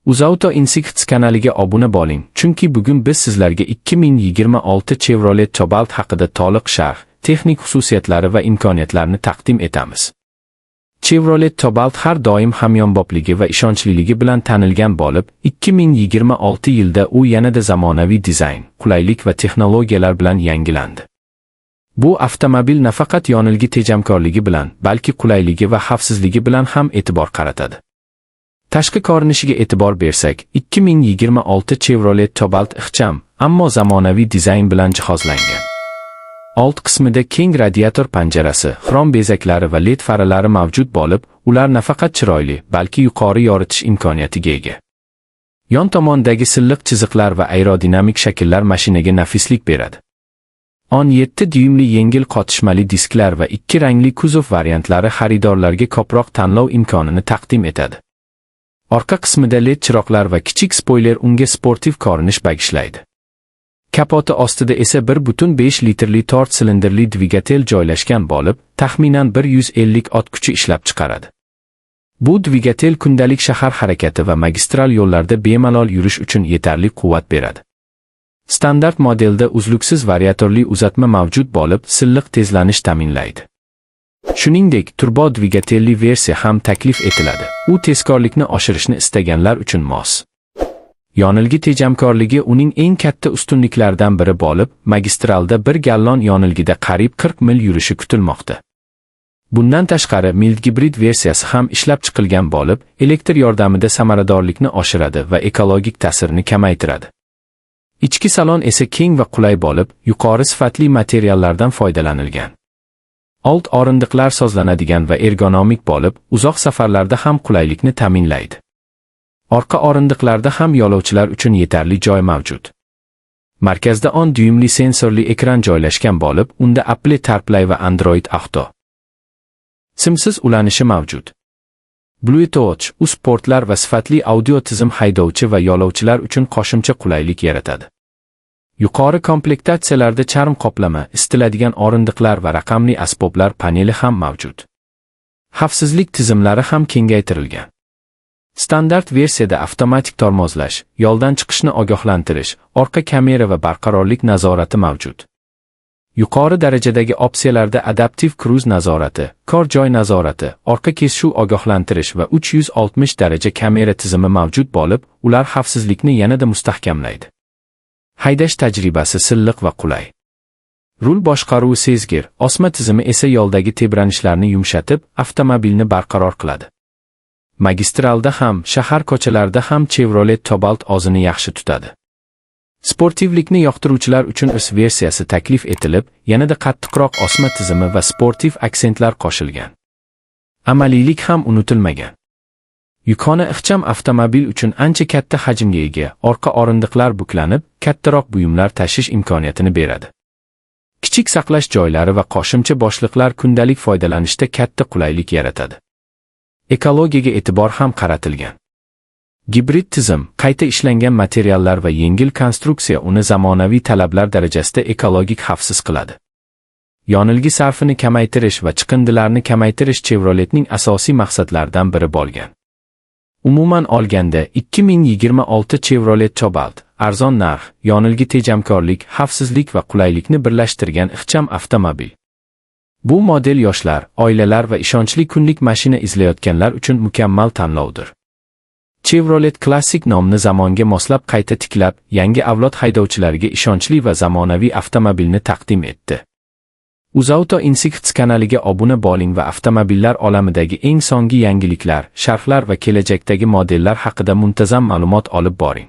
UzAuto Insights kanaliga obuna bo'ling, chunki bugun biz sizlarga 2026 Chevrolet Cobalt haqida to'liq sharh, texnik xususiyatlari va imkoniyatlarini taqdim etamiz. Chevrolet Cobalt har doim hamyonbopligi va ishonchliligi bilan tanilgan bo'lib, 2026 yilda u yanada zamonaviy dizayn, qulaylik va texnologiyalar bilan yangilandi. Bu avtomobil nafaqat yonilgi tejamkorligi bilan, balki qulayligi va xavfsizligi bilan ham e'tibor qaratadi. Tashqi ko'rinishiga e'tibor bersak, 2026 Chevrolet Cobalt ixcham, ammo zamonaviy dizayn bilan jihozlangan. Old qismida keng radiator panjarasi, xrom bezaklari va LED faralari mavjud bo'lib, ular nafaqat chiroyli, balki yuqori yoritish imkoniyatiga ega. Yon tomondagi silliq chiziqlar va aerodinamik shakllar mashinaga nafislik beradi. 17 dyuymli yengil qotishmali disklar va ikki rangli kuzov variantlari xaridorlarga ko'proq tanlov imkonini taqdim etadi. Orqa qismida LED chiroqlar va kichik spoiler unga sportiv ko'rinish bag'ishlaydi. Kapoti ostida esa 1.5 litrli 4 silindrli dvigatel joylashgan bo'lib, taxminan 150 ot kuchi ishlab chiqaradi. Bu dvigatel kundalik shahar harakati va magistral yo'llarda bemalol yurish uchun yetarli quvvat beradi. Standart modelda uzluksiz variatorli uzatma mavjud bo'lib, silliq tezlanish ta'minlaydi. Shuningdek, turbo dvigatelli versiya ham taklif etiladi. U tezkorlikni oshirishni istaganlar uchun mos. Yonilgi tejamkorligi uning eng katta ustunliklaridan biri bo'lib, magistralda bir gallon yonilgida qariyb 40 mil yurishi kutilmoqda. Bundan tashqari, mild gibrid versiyasi ham ishlab chiqilgan bo'lib, elektr yordamida samaradorlikni oshiradi va ekologik ta'sirini kamaytiradi. Ichki salon esa keng va qulay bo'lib, yuqori sifatli materiallardan foydalanilgan. Old o'rindiqlar sozlanadigan va ergonomik bo'lib, uzoq safarlarda ham qulaylikni ta'minlaydi. Orqa o'rindiqlarda ham yo'lovchilar uchun yetarli joy mavjud. Markazda 10 dyuymli sensorli ekran joylashgan bo'lib, unda Apple CarPlay va Android Auto simsiz ulanishi mavjud. Bluetooth, USB portlar va sifatli audio tizim haydovchi va yo'lovchilar uchun qo'shimcha qulaylik yaratadi. Yuqori komplektatsiyalarda charm qoplama, isitiladigan o'rindiqlar va raqamli asboblar paneli ham mavjud. Xavfsizlik tizimlari ham kengaytirilgan. Standart versiyada avtomatik tormozlash, yo'ldan chiqishni ogohlantirish, orqa kamera va barqarorlik nazorati mavjud. Yuqori darajadagi opsiyalarda adaptiv kruz nazorati, kor joy nazorati, orqa kesishuv ogohlantirish va 360 daraja kamera tizimi mavjud bo'lib, ular xavfsizlikni yanada mustahkamlaydi. Haydash tajribasi silliq va qulay. Rul boshqaruvi sezgir, osma tizimi esa yo'ldagi tebranishlarni yumshatib, avtomobilni barqaror qiladi. Magistralda ham, shahar ko'chalarida ham Chevrolet Cobalt o'zini yaxshi tutadi. Sportivlikni yoqtiruvchilar uchun RS versiyasi taklif etilib, yanada qattiqroq osma tizimi va sportiv aksentlar qo'shilgan. Amaliylik ham unutilmagan. Yukxona ixcham avtomobil uchun ancha katta hajmga ega, orqa o'rindiqlar buklanib, kattaroq buyumlar tashish imkoniyatini beradi. Kichik saqlash joylari va qo'shimcha bo'shliqlar kundalik foydalanishda katta qulaylik yaratadi. Ekologiyaga e'tibor ham qaratilgan. Gibrid tizim, qayta ishlangan materiallar va yengil konstruksiya uni zamonaviy talablar darajasida ekologik xavfsiz qiladi. Yonilgi sarfini kamaytirish va chiqindilarni kamaytirish Chevroletning asosiy maqsadlaridan biri bo'lgan. Umuman olganda, 2026 Chevrolet Cobalt arzon narx, yonilgi tejamkorlik, xavfsizlik va qulaylikni birlashtirgan ixcham avtomobil. Bu model yoshlar, oilalar va ishonchli kunlik mashina izlayotganlar uchun mukammal tanlovdir. Chevrolet klassik nomni zamonga moslab qayta tiklab, yangi avlod haydovchilariga ishonchli va zamonaviy avtomobilni taqdim etdi. UzAuto Insights kanaliga obuna bo'ling va avtomobillar olamidagi eng so'nggi yangiliklar, sharhlar va kelajakdagi modellar haqida muntazam ma'lumot olib boring.